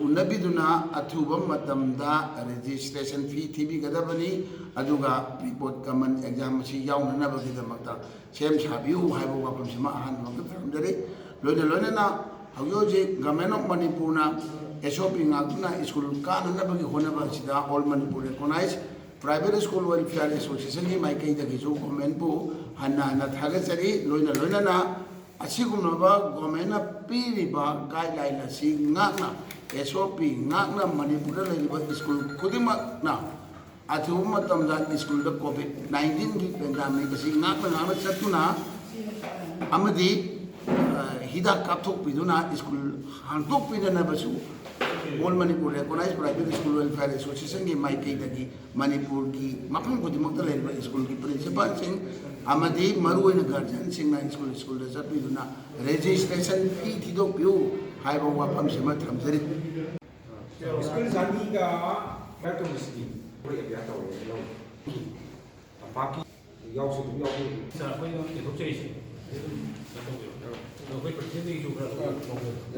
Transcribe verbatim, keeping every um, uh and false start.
ꯎꯅꯕꯤꯗꯨꯅ ꯑꯊꯨꯕ ꯃꯇꯝꯗ registration fee ꯊꯤꯕꯤꯒꯗꯕꯅꯤ꯫ ꯑꯗꯨꯒ pre board common exam ꯑꯁꯤ ꯌꯥꯎꯅꯅꯕꯒꯤꯗꯃꯛꯇ ꯁꯦꯝ ꯁꯥꯕꯤꯌꯨ ꯍꯥꯏꯕ ꯋꯥꯐꯝꯁꯤꯃ ꯑꯍꯥꯟꯕ ꯑꯃ ꯊꯝꯖꯔꯤ꯫ ꯂꯣꯏꯅ ꯂꯣꯏꯅꯅ ꯍꯧꯖꯤꯛ ꯍꯧꯖꯤꯛ Government of ꯃꯅꯤꯄꯨꯔꯅ S O P ꯉꯥꯛꯇꯨꯅ ꯁ꯭ꯀꯨꯜ ꯀꯥꯅꯅꯕꯒꯤ ꯍꯣꯠꯅꯕ ꯑꯁꯤꯗ All Manipur Recognized Private School Welfare Associationꯒꯤ ꯃꯥꯏꯀꯩꯗꯒꯤꯁꯨ governmentꯄꯨ ꯍꯟꯅ ꯍꯟꯅ ꯊꯥꯒꯠꯆꯔꯤ꯫ ꯂꯣꯏꯅ ꯂꯣꯏꯅꯅ ꯑꯁꯤꯒꯨꯝꯂꯕ governmentꯅ ꯄꯤꯔꯤꯕ guideline ꯑꯁꯤ ꯉꯥꯛꯅ, S O P ꯉꯥꯛꯅ ꯃꯅꯤꯄꯨꯔꯗ ꯂꯩꯔꯤꯕ ꯁ꯭ꯀꯨꯜ ꯈꯨꯗꯤꯡꯃꯛꯅ ꯑꯊꯨꯕ ꯃꯇꯝꯗ ꯁ꯭ꯀꯨꯜꯗ COVID nineteenꯒꯤ pandemic ꯑꯁꯤ ꯉꯥꯛꯅ ꯉꯥꯛꯅ ꯆꯠꯇꯨꯅ ꯑꯃꯗꯤ, ꯑ, ꯍꯤꯗꯥꯛ ꯀꯥꯞꯊꯣꯛꯄꯤꯗꯨꯅ ꯁ꯭ꯀꯨꯜ ꯍꯥꯡꯗꯣꯛꯄꯤꯅꯅꯕꯁꯨ All Manipur Recognized Private School Welfare Associationꯒꯤ ꯃꯥꯏꯀꯩꯗꯒꯤ ꯃꯅꯤꯄꯨꯔꯒꯤ ꯃꯐꯝ ꯈꯨꯗꯤꯡꯃꯛꯇ ꯂꯩꯔꯤꯕ ꯁ꯭ꯀꯨꯜꯒꯤ principalꯁꯤꯡ ꯑꯃꯗꯤ ꯃꯔꯨꯑꯣꯏꯅ guardianꯁꯤꯡꯅ ꯁ꯭ꯀꯨꯜ ꯁ꯭ꯀꯨꯜꯗ ꯆꯠꯄꯤꯗꯨꯅ registration fee ꯊꯤꯗꯣꯛꯄꯤꯌꯨ ꯍꯥꯏꯕ ꯋꯥꯐꯝꯁꯤꯃ ꯊꯝꯖꯔꯤ꯫ ꯁ꯭ꯀꯨꯜ ꯆꯅꯤꯒ ꯈꯔ ꯇꯧꯕꯁꯤꯗꯤ ꯑꯩꯈꯣꯏ ꯑꯦꯄꯤꯌꯥꯔ ꯇꯧꯔꯦ ꯂꯧ꯫ ꯇꯝꯄꯥꯛꯀꯤ ꯌꯥꯎꯁꯨ ꯑꯗꯨꯝ ꯌꯥꯎꯕꯤꯔꯤ꯫ ꯁꯥꯔ, ꯑꯩꯈꯣꯏꯅ ꯌꯦꯡꯊꯣꯛꯆꯔꯤꯁꯦ ꯑꯗꯨꯝ ꯀꯩꯅꯣ ꯇꯧꯕꯤꯔꯣ꯫ ꯑꯗꯣ ꯑꯩꯈꯣꯏ ꯄ꯭ꯔꯁꯤꯗꯦꯟꯗꯒꯤꯁꯨ ꯈꯔ ꯂꯧꯕꯤꯔꯣ꯫